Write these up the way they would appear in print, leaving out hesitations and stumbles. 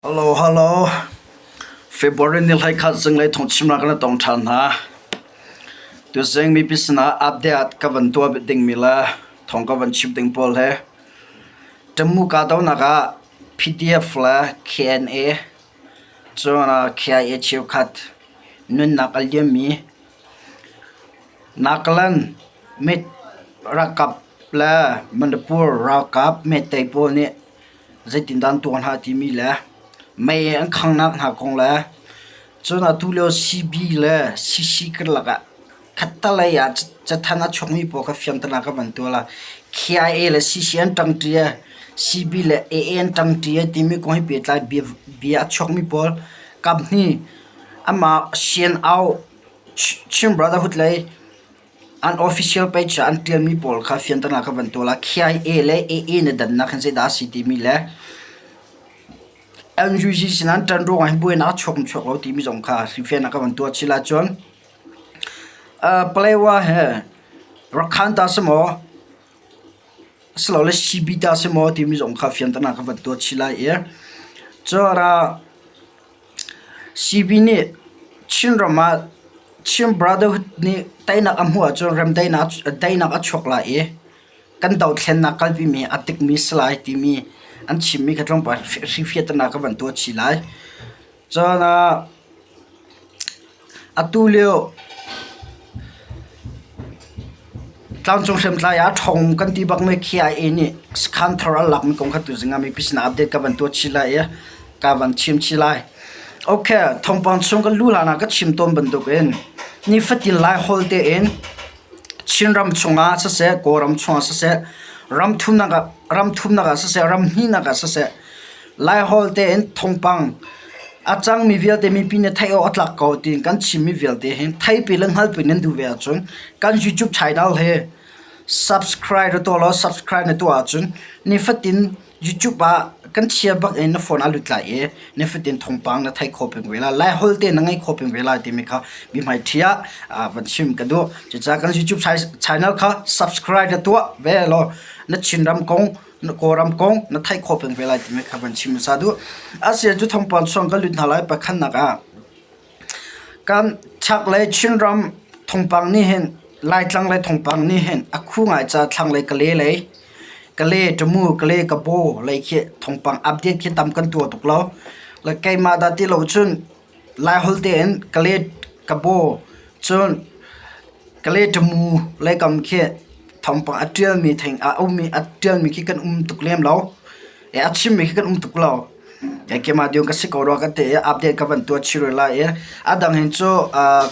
Hello, hello. February ni hlei khat zinglei thawngchimnak kan tong ṭhan hna. Tuzing mipi sinah update ka van tuah dingmi le thawng ka van chim ding pawl he Tamu kahdohnak ah PDF le KNA cun KIA cheukhat nunnak a liammi Nagaland mit ralkap le Manipur ralkap meitei pawl nih zeitindah an tuah hna timi le mei an khanghnak hna kong le cun atu lio CB le CC karlak ah khattelei ah cathanh a chuakmi pawl kha fianternak ka van tuah lai. KIA le CC an ṭangṭi i CB le AA an ṭangṭi i timi kong he pehtlai bia a chuakmi pawl kaphnih amah CNO Chin Brotherhood lei An official page ah an ṭialmi pawl kha fianternak ka van tuah lai. KIA le AA na dannak hin zeidah a si timi le NUG sin an ṭan ruangah hin buainak a chuak maw chuak lo timi zong kha fiannak ka van tuah chih lai. Cun Palewa he Rakhan ta si maw asilole CB ta si maw timi zong kha fianternak ka van tuah chih lai i cun CB nih Chinram ah Chin Brotherhood nih teinak a hmuh ahcun remdaihnak a chuak lai i kan dothlennak kalpimi a tikmi si lai timi an chimmi kha tlawmpal hrifiahternak ka van tuah chih lai. Cun atu lio Tlangcung hriamtlai ah ṭhawng kan ti bakmi KIA nih sakhan thar an lakmi kong kha tuzing ah mipi sinah update ka van tuah chih lai i ka van chim chih lai. Okay, thawngpang chung kan luh hlan ah ka chim tawn bantukin nifatin Laiholh tein Chinram chungah siseh, Kawlram chungah siseh, ram thumnak ah ram thumnak ah siseh, ram hnihnak ah siseh, Laiholh tein thawngpang a cangmi vialte mipi nih theih awk a tlak ko tiin kan chimmi vialte hi theipi le hngalpi nan duh ve ahcun kan YouTube channel hi subscribe na tuah law subscribe na tuah ahcun nifatin YouTube ah kan chia bak in na phone ah lut lai i nifatin thawngpang na theih khawh peng ve lai. Laiholh te na ngeih khawh peng ve lai timi kha mihmai ṭhi ah van chim ka duh. Cucaah kan YouTube channel kha subscribe na tuah ve law na Chinram kong na Kawlram kong na theih khawh peng ve lai timi kha van chim hmasa duh. Asian cu thawngpang chuang kan lut hna lai pakhatnak ah kan chaklei Chinram thawngpang nih hin Laitlang lei thawngpang nih hin a khu ngai ca thlanglei Kale lei Kale Tamu Kale Kabaw lei khi thawngpang update khi tam kan tuah tuk lo. Le keimah dah ti lo cun Laiholh tein Kale Kabaw cun Kale Tamu lei kam khi thawngpang a ṭialmi theng a ummi a ṭialmi khi kan um tuk lem lo. A chimmi khi kan um tuk lo. Keimah ding ka si ko rua ka ti i update ka van tuah chih rih lai i a dang hin cu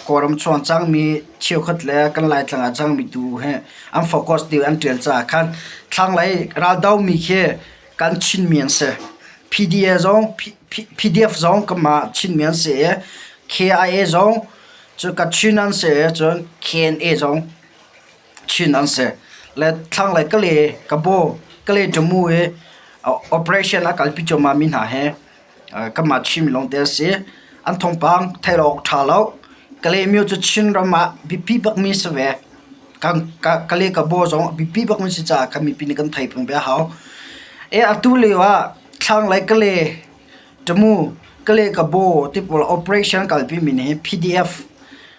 Kawlram chung a cangmi cheukhat le kan Laitlang ah cangmi tu hi an focus deuh an ṭial caah khan thlanglei raldomi khi kan Chinmi an si. PDA zong PDF zong kanmah Chinmi an si i KIA zong cu Kachin an si i cun KNA zong Chin an si. Le thlanglei Kale, Kabaw, Kale Tamu i operation a kalpi cuahmah mi hna hi kanmah Chinmi lawngte an si. An thawngpang theih awk ṭha lo. Kalaymyo cu Chinram ah biapi bakmi si ve. Kale Kabaw zong biapi bakmi si caah kan mipi nih kan thei peng ve a hau. E atu lio ah thlanglei Kale Tamu, Kale Kabaw ti pawl operation kalpi mi nih PDF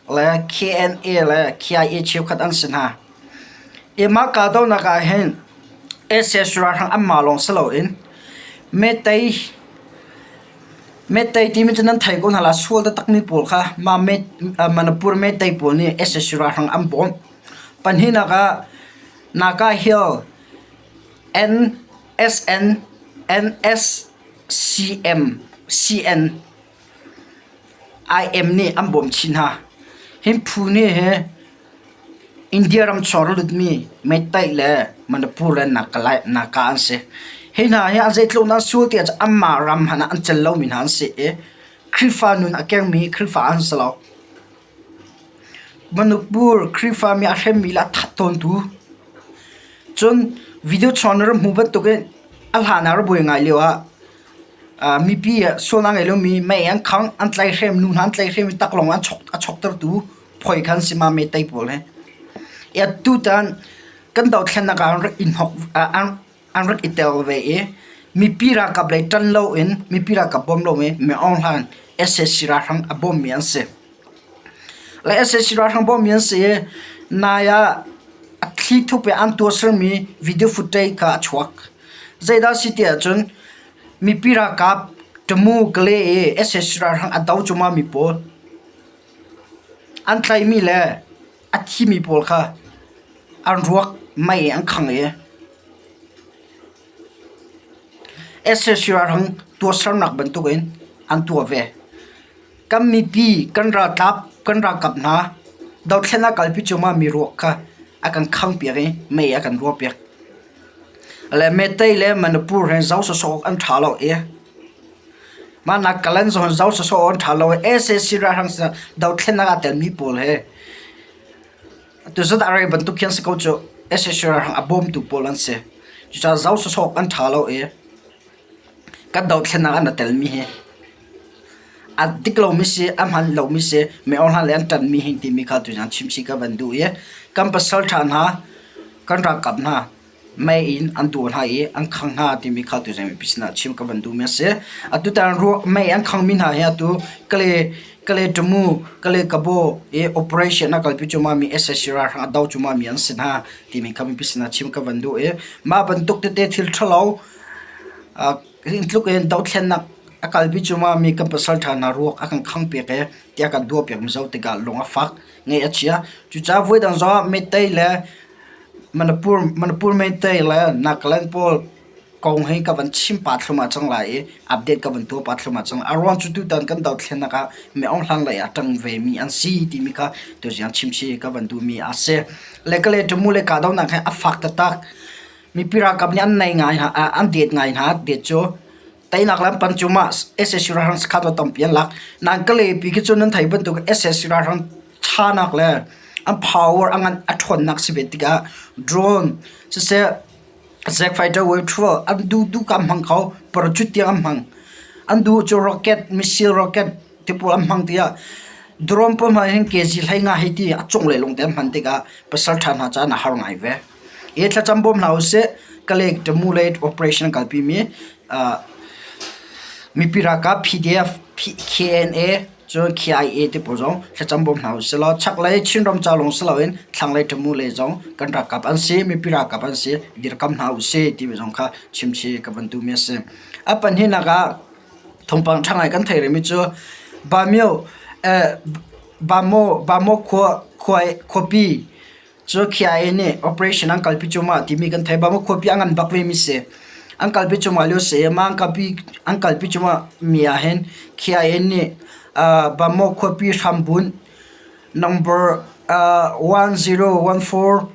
le KNA le KIA cheukhat an si hna. I mah kahdohnak ah hin SS ralhrang anmah lawng si loin Meitei Meitei timi cu nan thei ko hna lai sual taktakmi pawl kha mah Manipur Meitei pawl nih SS ralhrang an bawmh. Pahnihnak ah Naga Hill NSN NSCM CN IM nih an bawmh chih hna. Hi phu nih hi India ram chung a lutmi Meitei le Manipur le Naga an si. Hi hna hi an zeitluk an sual ti ahcun anmah ram hmanh ah an cel lomi hna an si i Khrihfa nun a kengmi Khrihfa an si lo. Manipur Khrihfami a hremmi le a that tawntu. Cun video chung na rak hmuh bantukin a hlan ah rak buai ngai lio ah mipi sualnak ngei lomi mei an khangh, an tlaihhrem, nu hna an tlaihhrem i taklawng an a choktertu phoi kha an si ma meitei pawl hi. Tutan kan dothlennak ah an rak i hnok an rak i tel ve i. Mipi ralkap lei ṭan loin mipi ralkap bawm loin Min Aung Hlaing sac ralhrang a bawmmi an si. Le sac ralhrang bawmmi an si i nai ah a thlithup i an tuahsermi video footage kha a chuak. Zeidah a si ti ahcun mipi ralkap Tamu Kale i sac ralhrang a do cuahmahmi pawl an tlaihmi le a thimi pawl kha an ruak mei an khangh i sac ralhrang tuahsernak bantukin an tuah ve. Kan mipi, kan ralkap, kan ralkap hna dothlen a kalpi cuahmahmi ruak kha a kan khanghpiak i mei a kan ruahpiak. Le Meitei le Manipur he zoh sawsawh awk an ṭha lo i mah Nagaland zong zoh sawsawh awk an ṭha lo i sac ralhrang sinah dothlennak aa telmi pawl he tuzat a rei bantuk khi an si ko cu. Sac ralhrang a bawmtu pawl an si. Cucaah zoh sawsawh awk an ṭha lo i kan dothlennak ah na telmi hi a dik lomi si, a hman lomi si, mi hna le an ṭanhmi hi timi kha tuzaan chimchih ka van duh i kan pasal ṭha hna, kan ralkap hna mei in an duah hna i an khangh hna timi kha tuzaan mipi sinah chim ka van duhmi a si. Atutan mei an khanghmi hna hi atu Kale Kale Tamu, Kale Kabaw i operation a kalpi cuahmahmi sac ralhrang a do cuahmahmi an si hna timi kha mipi sinah chim ka van duh i mah bantuk tete thil ṭhalo Hi tluk in dothlennak a kalpi cuahmahmi kan pasalṭha hna ruak a kan khangpiak i tiah kan duahpiak mi zoh tikah lung a fak, ngaih a chia. Cucaah voidang zongah Meitei le Manipur, Manipur Meitei le Nagaland pawl kong hi ka van chim pah thluahmah cang lai i update ka van tuah pah thluahmah cang lai. A ruang cu tutan kan dothlennak ah Myaung Hlang lei ah ṭang vemi an si timi kha tuziang chimchih ka van duhmi a si. Le ka le Tamu le kahdohnak hi a fak taktak. Mipi ralkap nih an nei ngai hna, an det ngai hna. Det cu teinak lam pan cu mah sac ralhrang sakhan cu tampi an lak. Nain Kalepi khi cu nan theih bantuk sac ralhrang ṭhanak le an power a ngan a ṭhawnnak si ve tikah drone siseh jet fighter wave 12 an duhduh ka an hmang kho. Parachute tiang an hmang. An duh cu rocket missile rocket ti pawl an hmang tiah drone pawl hmanh hin kg 15 hei ti a cung le lung te an hman tikah pasal ṭha hna caah a har ngai ve. Hi thlacam bawm hna usih. Kalay Tamulate operation kalpi mi mipi ralkap PDF, KNA, cun KIA te pawl zong thlacam bawm hna usih law chaklei Chinram ca lawng si loin thlanglei Tamule zong kan ralkap an si, mipi ralkap an si, dirkam hna usih timi zong kha chimchih ka van duhmi a si. A pahnihnak ah thawngpang ṭha ngai kan theih rihmi cu Bamyo, Bamo, Bamo khua, khua, khuapi Cu KIA nih operation an kalpi cuahmah timi kan theih bang khuapi a ngan bak vemi si. An kalpi cuahmah lio si i mah an kalpi an kalpi cuahmah mi ahhin KIA nih uh, Bamaw khuapi hrambunh number uh, 1014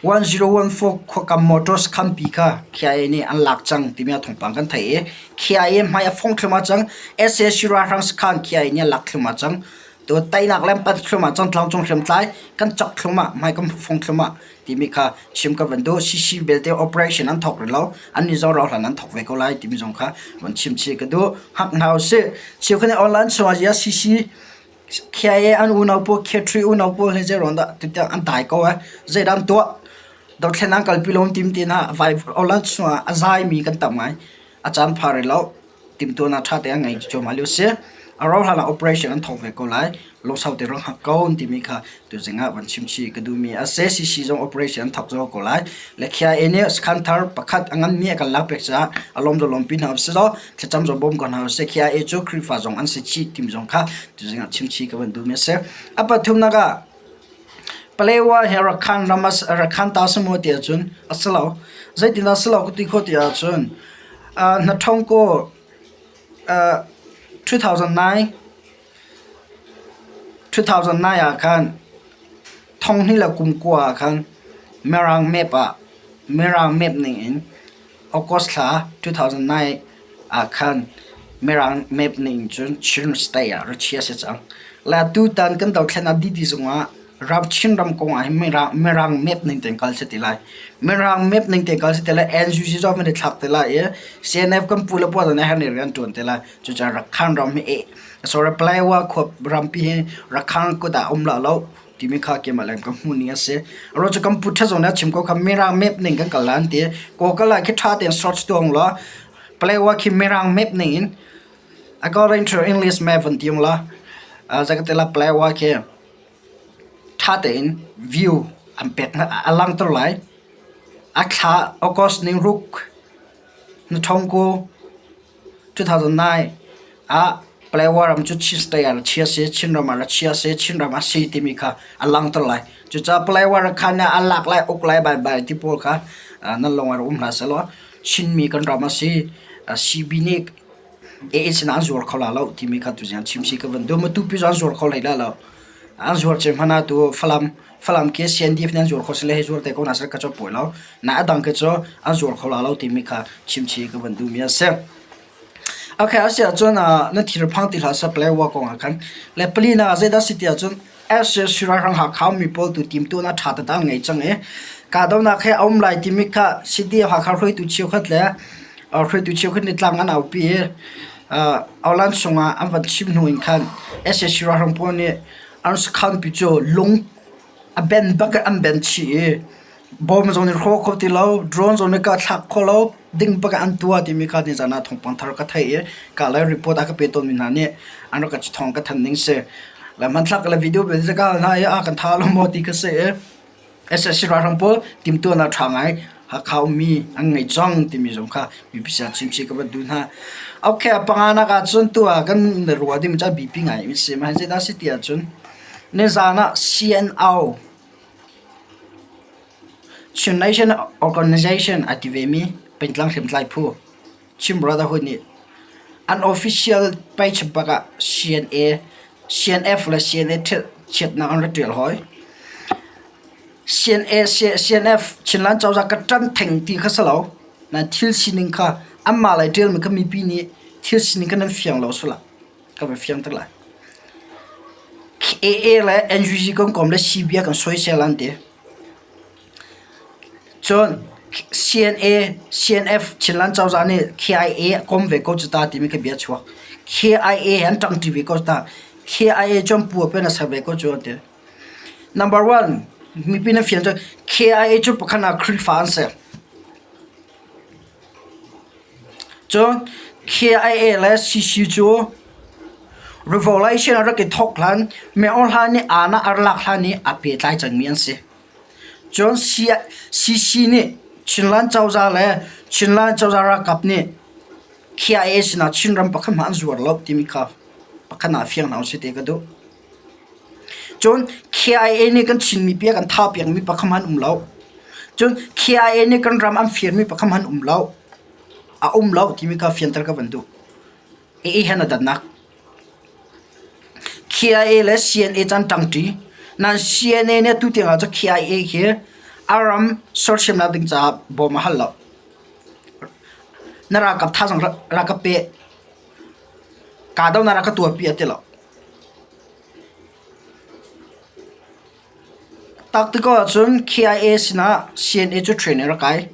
1014 khuakam motor sakhampi kha KIA nih an lak cang timi a thawngpang kan theih i KIA hmai a fong thluahmah cang. SAC ralhrang sakhan KIA nih a lak thluahmah cang. Tu teinak le pat thluahmah cang tlangcung hriamtlai kan cak thluahmah hmai kan fong thluahmah timi kha chim ka van duh. CC belte operation an thawk rih lo. An nih zong rauhhlan an thawk ve ko lai timi zong kha van chim chih ka duh. Hngak hna usih. Cheukhat nih online chungah ziah CC KIA an unau pawl Khetri unau pawl hi zei ruang dah tutiang an dai ko ai. Zeidah an tuah? Dothlen an kalpi lo tim ti hna vai online chungah a zaimi kan tam ngai. A caan pha rih lo. Timhtuahnak ṭha tein an ngei cuahmah lio a si. A rauhhlan ah operation an thawk ve ko lai. Lungsau te rang hngak ko an timi kha tuzing ah van chimchih ka duhmi a si. CC zong operation an thawk zau ko lai. Le KIA nih sakhan thar pakhat a nganmi a kan lak pek caah a lawm zong lawmpi hna usih law thlacam zong bawm ko hna usih. KIA cu Khrihfa zong an si chih timi zong kha tuzing ah chimchih ka van duhmi a si. A pathumnak ah Palewa hi Rakhan ram Rakhan ta si maw ti ahcun a si lo. Zeitindah a si lo ka ti khawh ti ahcun hnaṭhawng kaw 2009 2009 ah khan thonghnih le kum kua ah khan Mirang map ah Mirang map ning in August thla 2009 ah khan Mirang map ning cun Chin State ah ra chia si cang. Le tutan kan dothlennak didi zongah ram Chinram kong ah hin Mirang, Mirang map ning tein kal si ti lai. Mirang map ning tein kal si ti lai. NUG zong van i thlak te lai i CNF kan pu le puan nih herh rian ṭuan te lai. Cucaah Rakhan ram hi eh sorry Palawa khua rampi hi Rakhan kut ah um la lo timi kha keimah le ka hmuh ning a si. Ro cu kan pu ṭha zong nih a chim ko kha Mirang map ning kan kal la an ti. Google ah khi ṭha tein search tuah law. Palewa khi Mirang map ning in according to English map van ti ung la zakatela Palewa khi ṭha tein view an pek a langhter lai. A thla August ning ruk na ṭhong ku 2009 ah Palewa ram cu Chin State ah ra chia si, Chinram ah ra chia si, Chinram a si timi kha a langhter lai. Cucaah Palewa Rakhan nih a lak lai, uk lai bai bai ti pawl kha nan lung ah rak um hlah sehlaw Chinmi kan ram a si, CB nih AA sinah an zuar kho la lo timi kha tuzing chim si ka van duh. Matupi zong an zuar kho hlei la lo. An zuar cem hmanh ah tu Falam Falam khi CNDF nih an zuar kho sile hei zuar te ko hna seh ka cu pawi lo. Na a dang khi cu an zuar kho la lo timi kha chimchi ka van duhmi a si. Okay, a si ahcun na thil phang ti hlah seh Palewa kong ah khan. Le palina ah zeidah si ti ahcun SSC ralhrang Hakha ummi pawl tu timtuahnak ṭha taktak an ngei cang i kahdohnak he a um lai timi kha CDF Hakha hruaitu cheukhat le hruaitu cheukhat nih tlang an aupi i Aulan chungah an van chim hnu in khan SSC ralhrang pawl nih an sakhan pi cu lung a ben bak in an ben chih i bom zong nih hrawk kho ti lo, drone zong nih kah thlak kho lo ding bak in an tuah timi kha nizan ah thawngpang thar ka theih i ka le report a ka pe tawnmi hna nih an rak ka thawng ka thanh ning si. Le hmanthlak le video vialte ka hal hna i a kan tha lo maw ti ka si i SSC ralhrang pawl timhtuahnak ṭha ngai Hakha ummi an ngei cang timi zong kha mipi sin chimchih ka van duh hna. Okay, a panganak ahcun tu ah kan ruah ding cu a biapi ngai mi si. Mah zeidah si ti ahcun nizan ah CNO Chin Nation Organization a ti vemi pengtlang hriamtlai phu Chin Brotherhood nih an official page bak ah CNA, CNF le CNA chiatnak an rak ṭial hawi. CNA, CNF Chinland cozah ka ṭanh theng ti kha si lo. Nain thil sining kha anmah lei ṭialmi kha mipi nih thil sining kha nan fiang lo sual ah ka va fiangter lai. AA le NUG kan kawm le CB kan soisel an ti. Cun CNA, CNF Chinland cozah nih KIA a kawm ve ko cu ta timi kha bia a chuak. KIA an ṭangṭi ve ko cu ta. KIA cu an pu a pen a ser ve ko cu an ti. Number one, mipi na fian cu KIA cu pakhat ah Khrihfa an si. Cun KIA le CC cu Revolution a rak i thawk hlan, Myo Hla nih aa a rak lak hlan i aa pehtlai cangmi an si. Cun CC nih Chinland cozah le Chinland cozah ralkap nih KIA sinah Chinram pakhat hmanh an zuar lo timi kha pakhat ah fiang hna usih ti ka duh. Cun KIA nih kan Chin mipi a kan thahpiakmi pakhat hmanh um lo. Cun KIA nih kan ram an firmi pakhat hmanh um lo. A um lo timi kha fianter ka van duh. AA he na dannak. KIA le CNA cu an ṭangṭi. Nain CNA nih atu tiang ah cun KIA hi a ram sersiamnak ding caah bawm a hal lo. Na ralkap thazaang rak ka pe. Kahdohnak rak ka tuahpi a ti lo. Taktik ahcun KIA sinah CNA cu train a rak kai.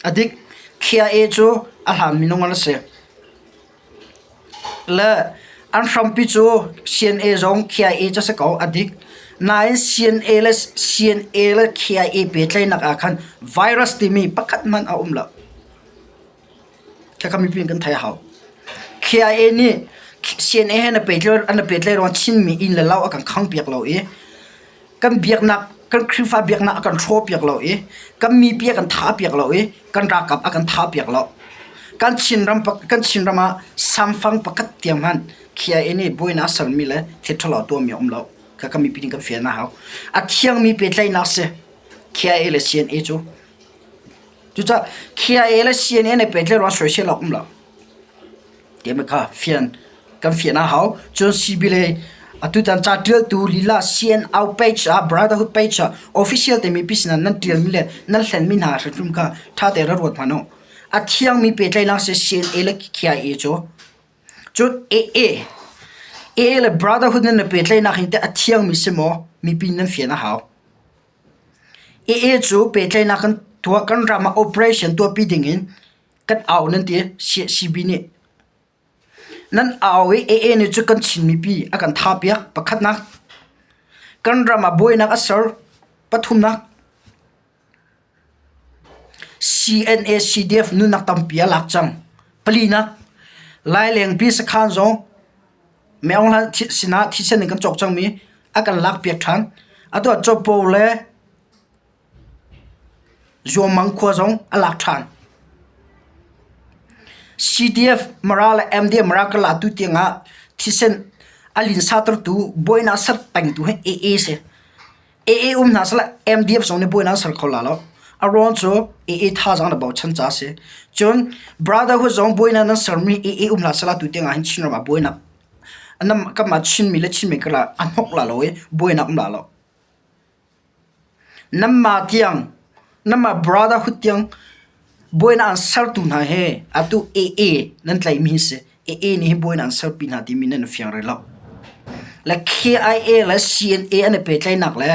A dik. KIA cu a hlan minung an si. Le an hrampi cu CNA zong KIA cu a si ko. A dik. Nain CNA le CNA le KIA pehtlaihnak ah khan virus timi pakhat hmanh a um lo. Khakha mipi in kan theih a hau. KIA nih CNA he an i pehtlaih ruangah Chinmi inn le lo a kan khangpiak lo i kan biaknak kan Khrihfa biaknak a kan hrawhpiak lo i kan mipi a kan thahpiak lo i kan ralkap a kan thahpiak lo. Kan Chinram kan Chinram ah samfang pakhat tiang hmanh KIA nih buainak a sermi le thil ṭhalo a tuahmi a um lo. Khakha mipi nih kan fian a hau. A thiangmi pehtlaihnak si KIA le CNA cu. Cucaah KIA le CNA nih pehtlaih ruangah soisel awk um lo. Timi kha fian kan fian a hau. Cun CB le atutan ca ṭialtu lila CNO page ah Brotherhood page ah official timi pi sinah nan ṭialmi le nan hlenmi hna hrimhrim kha ṭha tein ra ruat hmanh u. A thiangmi pehtlaihnak si CNA le KIA cu. Cun AA AA le Brotherhood nan i pehtlaihnak hi teh a thiangmi si maw mipi nan fian a hau. AA cu pehtlaihnak kan tuah kan ram ah operation tuahpi dingin kan au nan ti CB nih. Nan au i AA nih cu kan Chin mipi a kan thahpiak pakhatnak. Kan ram ah buainak a ser pathumnak. CNA CDF nunnak tampi a lak cang. Palinak, Lailengpi sakhan zong Maung Hlan sinah thisen in kan cawk cangmi a kan lakpiak ṭhan. Atu ah Copo le Zuamang khua zong a lak ṭhan. CDF Mara le MDF Mara kan la tu tiangah thisen a linsatertu buainak ser pengtu hi AA si. AA um hna sehla MDF zong nih buainak an ser kho la lo. A ruang cu AA thazaang le bochan ca a si. Cun Brotherhood zong buainak nan sermi AA um hna sehla tu tiangah hin Chinram ah buainak kanmah Chinmi le Chinmi karlak a hnok la lo i buainak um la lo. Nanmah tiang, nanmah brotherhood tiang buainak an sertu hna hi atu AA nan tlaihmi hi si. AA nih hin buainak an serpi hna timi nan i fiang rih lo. Le KIA le CNA an i pehtlaihnak le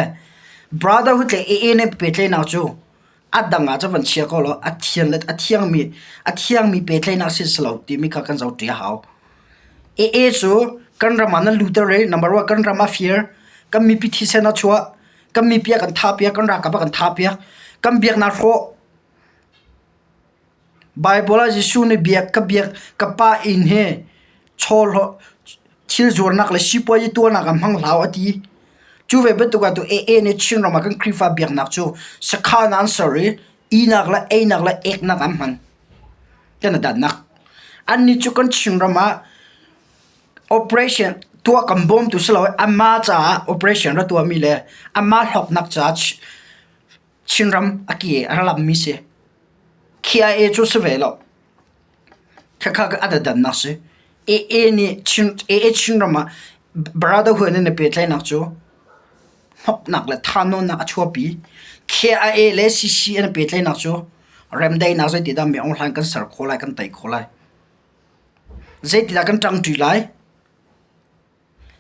brotherhood le AA an i pehtlaihnak cu a dang ah cun van chia ko law a thian le a thiangmi a thiangmi pehtlaihnak si si lo timi kha kan zohṭi a hau. AA cu kan ram ah nan luter i number one kan ram a fir, kan mipi thisen a chuah, kan mipi a kan thahpiak, kan ralkap a kan thahpiak, kan biaknak hrawh. Baibal ah Jesuh nih biak ka biak ka pa inn hi chaw thil zuarnak le sipuazi tuahnak ah hmang hlah u a ti. Cu ve bantuk ah tu AA nih Chinram ah kan Khrihfa biaknak cu sakhan ah an ser i ihnak le einak le eknak an hman. Kan i dannak. Annih cu kan Chinram ah operation tuah kan bawmtu si lo i anmah caah operation ra tuahmi le anmah hlawknak caah Chinram a ke a ra lammi si. KIA cu si ve lo. Khakha a dannak si. AA nih Chin, AA Chinram ah Brotherhood in a pehtlaihnak cu hnoknak le thahnawnnak a chuahpi. KIA le CC an i pehtlaihnak cu remdaihnak zeitidah mi Aung Hlaing kan ser khawh lai, kan tei khawh lai. Zeitidah kan ṭangṭi lai.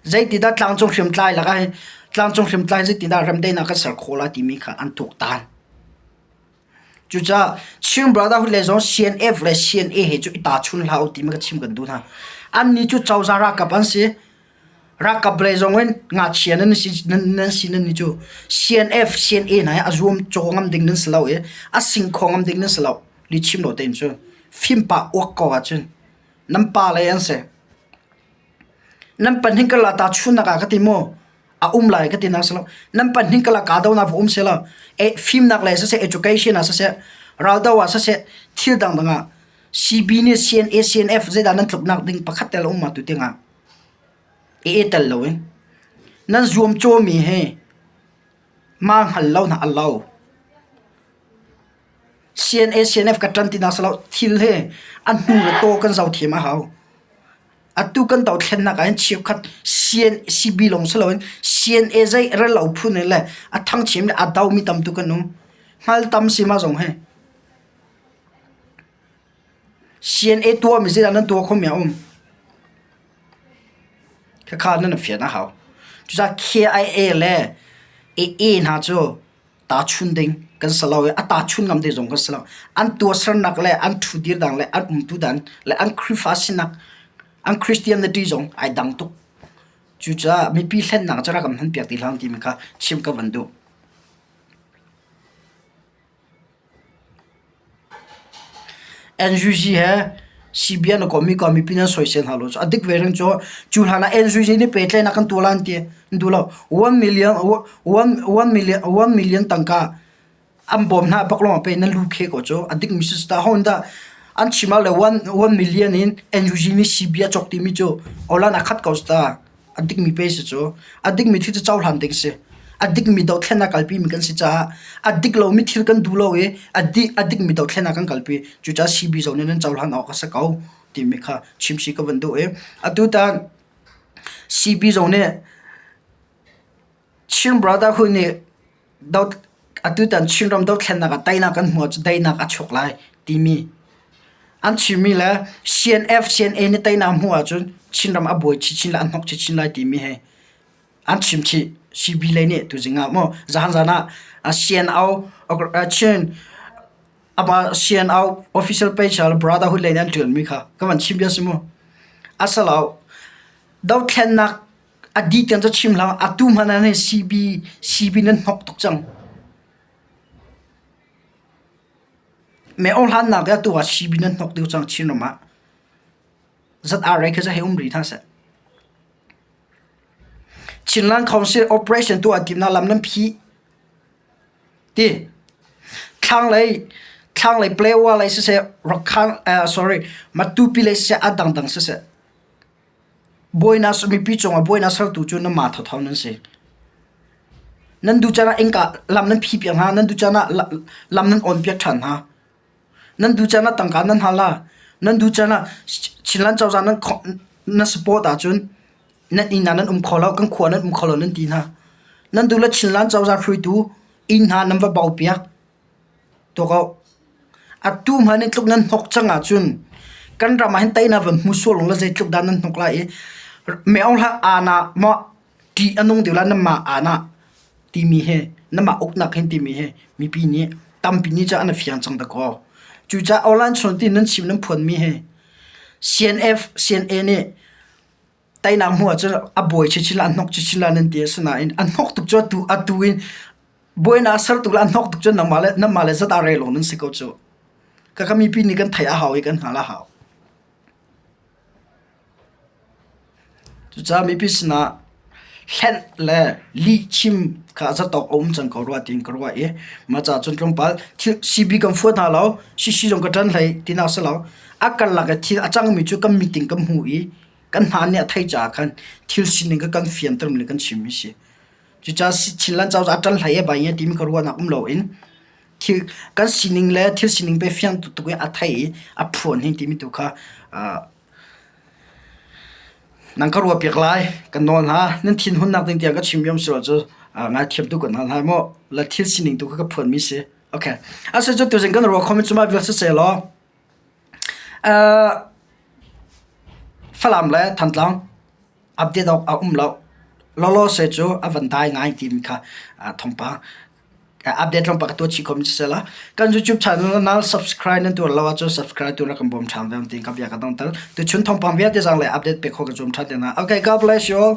Zeitidah tlangcung hriamtlai lakah hin tlangcung hriamtlai zeitidah remdaihnak kan ser khawh lai timi kha an tuaktan. Cucaah Chin Brotherhood le zong CNF le CNA he cu i tahchun hlah u timi ka chim kan duh hna. Annih cu cozah ralkap an si. Ralkap lei zong in ngakchia nan si nan si nan nih cu CNF CNA hna hi a zuam caw ngam ding nan si lo i a sing kho ngam ding nan si lo. Lihchim lo tein cun fimpa uak ko ahcun nan pa lei an si. Nan pahnih karlak tahchunhnak ah ka ti maw? A um lai ka ti nak si lo. Nan pahnih karlak kahdohnak va um selaw e, fimnak lei siseh, education ah siseh, raldo ah siseh, thil dangdang ah CB nih CNA, CNF zeidah nan tluknak ding pakhat tel a um ma tu tiangah i tel loin nan zuamcawmi hi ma hngal lo hna a lo. CNA, CNF ka ṭan ti nak si lo. Thil hi a hnu le taw kan zoh thiam a hau. Atu kan dothlennak ah hin cheukhat CNCB lawng si loin CNA zei rel lo phun in le a thangchiam le a domi tam tuk an um. Hngal tam si ma zong hi. CNA tuahmi zeidah nan tuah khomi a um. Khakha nan fian a hau. Cucaah KIA le AA hna cu tahchun ding kan si lo i a tahchun ngam ding zong kan si lo. An tuahsernak le an ṭhudir dan le an umtu dan le an Khrihfa sinak an Christianity zong ai dang tuk. Cucaah mipi hlennak cu rak kan hmanpiak ti hlah timi kha chim ka van duh. NUG he CBN a kommi ka mipi nan soisel hna lo cu a dik ve ring cu cu hlan ah NUG nih pehtlaihnak kan tuah lai an ti an duh lo 1 million 1 1 million 1 million tangka an bawm hna bak lawng pe nan lu khe ko cu a dik mi si ta hon dah an chim ah le 1 1 million in NUG nih CB a cawk timi cu olan a khat ko ta A dikmi pe si cu a dikmi thil cu cohlan ding si. A dikmi dothlennak kalpimi kan si caah a dik lomi thil kan duh lo i a dik a dikmi dothlennak kan kalpi. Cucaah CB zong nih nan cohlan awk a si ko timi kha chim si ka van duh i atutan CB zong nih Chin Brotherhood nih dot atutan Chinram dothlennak ah teinak kan hmuh ahcun daihnak a chuak lai timi an chimmi le CNF CNA nih teinak hmuh ahcun Chinram a buai chinchin lai a hnok chinchin lai timi he an chim chih CB lei nih tuzing ah maw zahan zan ah CNO Chin ama CNO official page ah Brotherhood lei nih an ṭialmi kha ka van chim bia si mu asalo dothlennak A dih tiang cu chim hlah. Atu hmanh ah hin CB CB nan hnok tuk cang. Mei hlannak i atu ah CB nan hnok deuh cang Chinram ah. ZRA khi cu hei um rih hna seh. Chinland Council operation tuah timnak lam nan phih ti. Thlanglei thlanglei Palewa lei siseh Rakhan uh, sorry Matupi lei siseh a dangdang siseh buainak mipi cungah buainak sertu cu nanmah thotho nan si. Nan duh caan ah innka lam nan phih piak hna, nan duh caan ah lam nan on piak ṭhan hna. Nan duh caan ah tangka nan hal ah, nan duh caan ah Chinland cozah nan nan support ahcun nan inn ah nan um kho lo, kan khua nan um kho lo nan ti hna. Nan duh le Chinland cozah hruaitu inn hna nan va bau piak. Tuak ko. Atu hmanh in tluk nan hnok cang ahcun kan ram ah hin teinak van hmu sual le zeitluk dah nan hnok lai i Meo hlah aa maw ṭih a nung deuh lai nanmah aa nah timi hi nanmah uknak hin timi hi mipi nih tampi nih cun an i fiang cang dakaw. Cucaah online chung ti nan chim nan phuanmi hi CNF CNA nih teinak hmuh ahcun a buai chinchin lai a hnok chinchin lai nan ti asinain a hnok tuk cu atu atu in buainak a ser tuk le a hnok tuk cu nangmah le nanmah le zat ah rel lawng nan si ko cu. Kaka mipi nih kan theih a hau i kan hngalh a hau. Cucaah mipi sinah hlenh le lihchim kha zatawk a um cang ko rua tiin ka ruah i mah caah cun tlawmpal thil CB kan fuat hna lo, CC zong ka ṭan hlei tinak si lo. A karlak i thil a cangmi cu kan meeting kan hmu i kan hna nih a theih caah khan thil sining kha kan fianter le kan chimmi si. Cucaah Chinland cozah a ṭan hlei e bai timi ka ruahnak um loin thil kan sining le thil sining pe fiang tuk in a thei i a phuan hi timi tu kha nan ka ruahpiak lai kan nawl hna. Nan thinhunnak ding tiang ka chim yom si lo cu ngaithiam tu kan hal hna maw la thil sining tu kha ka phuanmi si. Okay. Ase cu tuzing kan ruah khomi cu mah vial siseh law Falam le Thantlang update awk a um lo. Lawlaw se cu a van dai ngai timi kha thawngpang update lawng ka tuah chih khomi si la. Kan YouTube channel na subscribe nan tuar lo ahcun subscribe tu na kan bawm ṭhan ve tiin ka bia ka dongter. Tuchun thawngpang vialte zang le update pe kho ka zuam ṭhan te hna. Okay, God bless you all.